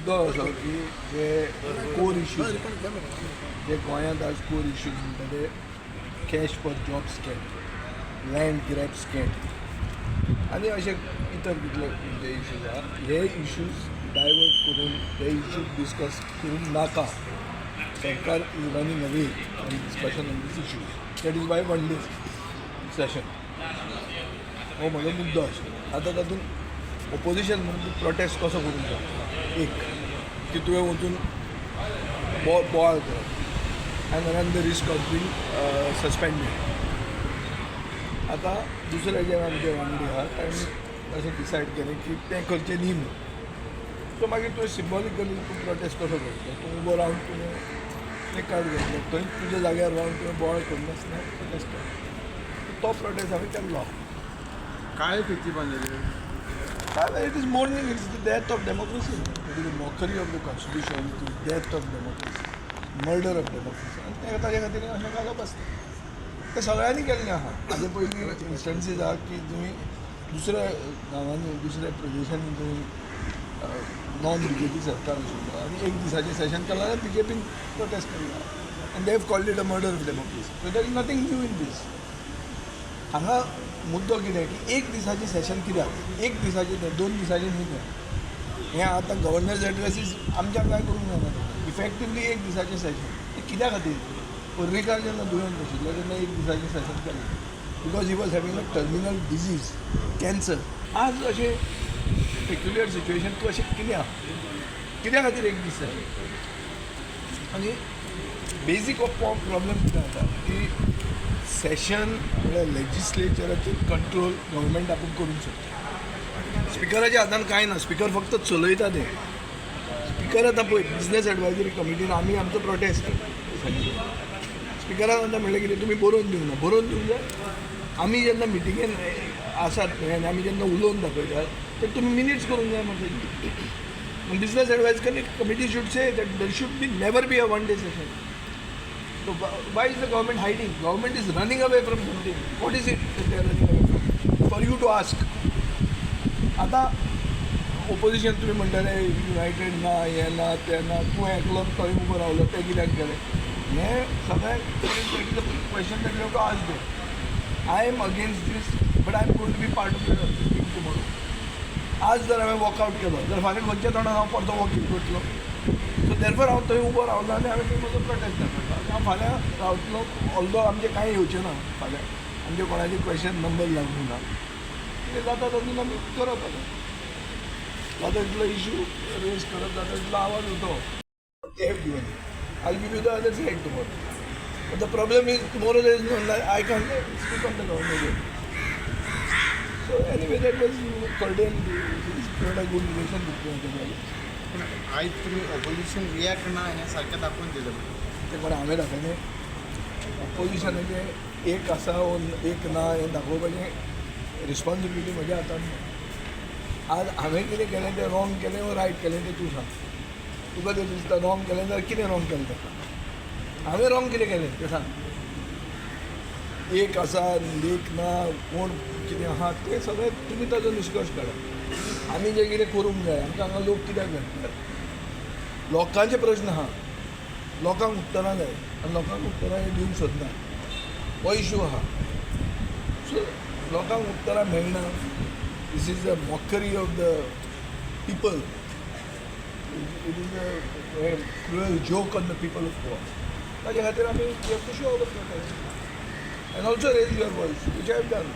मुद्दो असो की जे कोर इश्यूज, जे गोंयांत आज कोर इश्यूज म्हणटा ते cash for job scam, land grab scam आनी अशे इतर कितले जे इश्यूज आहा, हे इश्यूज डायवर्ट करून हे इश्यूज डिस्कस करूंक नाका. सरकार is running away from discussion on these issues. That is why one day session हो म्हजो मुद्दो आशिल्लो. आतां तातूंत ओपोजिशन म्हणून तूं प्रोटेस्ट कसो करूंक शकता? एक की तुवें वचून बोवाळ करप and run the risk of being suspended. आतां दुसरे जे आमचे वांगडी आहा, तांणी अशें डिसायड केलें की तें करचें न्ही म्हणून. सो मागीर तुवें सिंबॉलिकली तूं प्रोटेस्ट कसो करतलो? तूं उबो रावन तुवें प्लेकार्ड घेतलो, थंय तुज्या जाग्यार रावन तुवें बोवाळ करिनासतना प्रोटेस्ट केलो, तो प्रोटेस्ट हांवें केल्लो. काळे फिती बांदलेली. It is mourning, it's the death of democracy. It is a mockery of the constitution, it is death of democracy, murder of democracy. आनी ते ताजे खातीर अशें घालप आसता. तें सगळ्यांनी केल्लें आहा. हाजे पयलीं इन्स्टन्सीस आहा की तुमी दुसऱ्या गांवांनी, दुसऱ्या प्रदेशांनी तुमी नॉन बीजेपी सरकार आशिल्लो आनी एक दिसाचें सेशन केलां जाल्यार बीजेपीन प्रोटेस्ट केल्लो आनी they have called it a murder of democracy. So there is nothing new in this. हांगा मुद्दो कितें की एक दिसाचें सेशन कित्याक? एक दिसाचें तें, 2 दिसाचें न्ही तें. हें आतां गव्हर्नर्स एड्रेसीस आमच्यान कांय करूंक जायना. इफेक्टिवली एक दिसाचें सेशन तें कित्या खातीर? पर्रीकार जेन्ना दुयेंत आशिल्लो तेन्ना एक दिसाचें सेशन केलें because he was having a terminal disease, cancer. आज अशें पेक्युलियर सिच्युएशन तूं अशें कित्याक, कित्या खातीर एक दीस सेशन? आनी बेजीक प्रॉब्लम कितें जाता की सेशन म्हळ्यार लेजिस्लेचराचेर कंट्रोल गव्हर्मेंट आपूण करूंक शकता. स्पिकराच्या हातान कांय ना. स्पिकर फक्त चलयता तें. स्पिकर आतां पळय, बिजनेस एडवायजरी कमिटीन आमी आमचो प्रोटेस्ट स्पिकरान आतां म्हणलें कितें, तुमी बरोवन दिवंक ना. बरोवन दिवंक जाय. आमी जेन्ना मिटिंगेन आसात न्हय आनी आमी जेन्ना उलोवन दाखयतात, तर तुमी मिनिट्स करूंक जाय मरे. Business advisory committee should say that there should be never be a one day session. So why is the government hiding? Government is running away from something. What is it that they are running away from? For you to ask. आतां opposition तुमी म्हणटले United ना, हें ना, तें ना, तूं एकलो थंय उबो रावलो, तें कित्याक केलें? हें सगळें question that you have to ask them. I am against this, but I am going to be part of the meeting tomorrow. आज जर हांवें वॉकआवट केलो जाल्यार फाल्यां खंयच्या तोंडान हांव परतो वॉक इन करतलो? सो देरफॉर हांव थंय उबो रावलो आनी हांवें थंय म्हजो प्रोटेस्ट दाखयलो. हांव फाल्यां रावतलो, ऑल्दो आमचें कांय येवचें ना. फाल्यां आमचे कोणाचे क्वेश्चन नंबर लागूंक ना. कितें जाता तातूंत आमी करप. आतां जाता तितलो इशू रेज करप, जाता तितलो आवाज उठोवप. They have given. I'll give you the other side tomorrow. But the problem is tomorrow there is no, I can't speak on the government. So anyway, that was cordial. It's not a good relation between them. पूण आयज तुमी opposition react ना हें सारकें दाखोवन दिलें. ते कोण हांवें दाखयलें? ऑपोजिशनाचें एक आसा वो एक ना हें दाखोवपाचें रिस्पॉन्सिबिलिटी म्हज्या हातान ना. आज हांवें कितें केलें तें रॉंग केलें वो रायट केलें तें तूं सांग. तुका तें दिसता रॉंग केलें जाल्यार कितें रॉंग केलें तें? हांवें रॉंग कितें केलें तें सांग. एक आसा, एक ना, कोण कितें आहा, तें सगळें तुमी ताजो निश्कर्श काडा. आमी जें कितें करूंक जाय, आमकां हांगा लोक कित्याक घालतात, लोकांचे प्रश्न आहा, लोकांक उत्तरां जाय आनी लोकांक उत्तरां हे दिवंक सोदना, हो इशू आहा. सो लोकांक उत्तरां मेळना. This is a mockery of the people. It is a cruel joke on the people of Goa. ताजे खातीर आमी we have to show our protest and also raise your voice, which I have done.